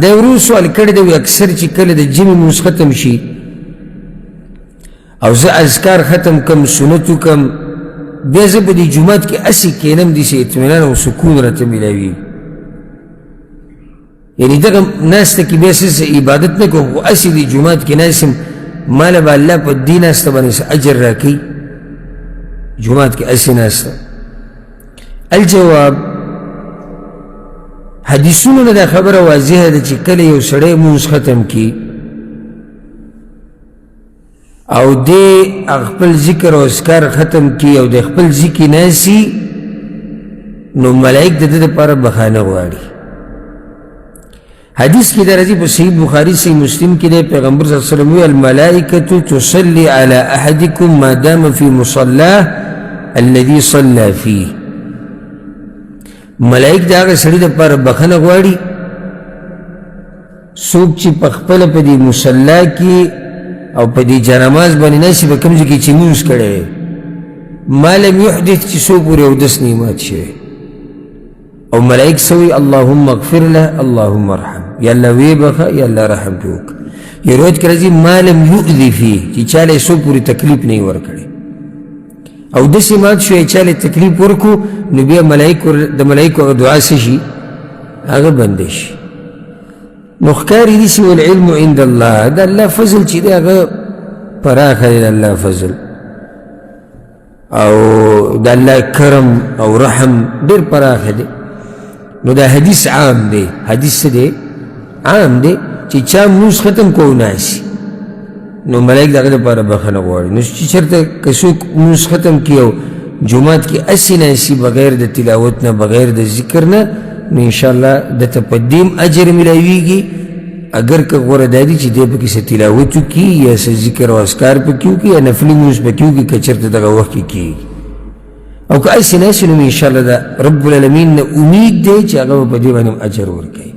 دا ورور سوال کړی دی، اکثر چې کله د جمعې لمونځ ختم شي او زه اذکار ختم کم، سنت وکم، بیا زه په دې جومات کې هسې کښېنم، داسې اطمینان او سکون راته میلاوي. یعنی دغه ناسته کې بیا څه عبادت نه کوم، خو هسې دې جومات کې ناست یم، ما له به الله په دې ناسته باندې څه اجر راکوي؟ جومات کې هسې ناسته. الجواب، حدیثونو نه دا خبره واضحه ده چې کله یو سړی لمونځ ختم کړي او دی خپل ذکر او اذکار ختم کړي او د خپل ځای ناسي، نو ملائک د ده دپاره بخښنه غواړي. حدیث کې دا راځي په صحیح بخاري، صحیح مسلم کې دی، پیغمبر صلی الله علیه وسلم وویل: الملائکة تصلي على احدکم ما دام في مصلاه الذي صلى فيه. ملائک د هغه سړي دپاره بخښنه غواړي څوک چې په خپله په دې مصلا کې او په دې جانماز باندې ناست په کوم ځای کې چې لمونځ کړی دی، ما لم یحدث، چې څو پورې اودس نه مات شوی. او ملائک څه وایي؟ اللهم اغفر له، اللهم ارحم، یا الله ویې بخښه، یا الله رحم پرې وکړه. یو روایت کې راځي ما لم یؤذي فيه، چې چا له یې څو پورې تکلیف نه وي ورکړی. او داسې مات شو چې چا له تکلیف ورکړو، نو بیا د ملایکو هغه دعا څه شي؟ هغه بنده شي. نو ښکاري داسې، والعلم عند الله، د الله فضل چې دی هغه پراخه دی، د الله فضل او د الله کرم او رحم ډېر پراخه دی. نو دا حدیث عام دی، حدیث څه دی؟ عام دی، چې چا لمونځ ختم کو ناسي، نو ملایک د هغه دپاره بخښنه غواړي. نو چې چېرته که څوک لمونځ ختم کړي او جومات کې هسې ناسي بغیر د تلاوت نه، بغیر د ذکر نه، نو انشاءالله ده ته په دې هم اجر میلاویږي. اګر که غوره دا دي چې دی پکې څه تلاوت وکړي یا څه ذکر او اذکار پکې وکړي یا نفلي لمونځ پکې وکړي، که چېرته دغه وخت کې کېږي. او که هسې ناسي، نو انشاءالله د رب العالمین نه امید دی چې هغه به په دې باندې هم اجر ورکوي.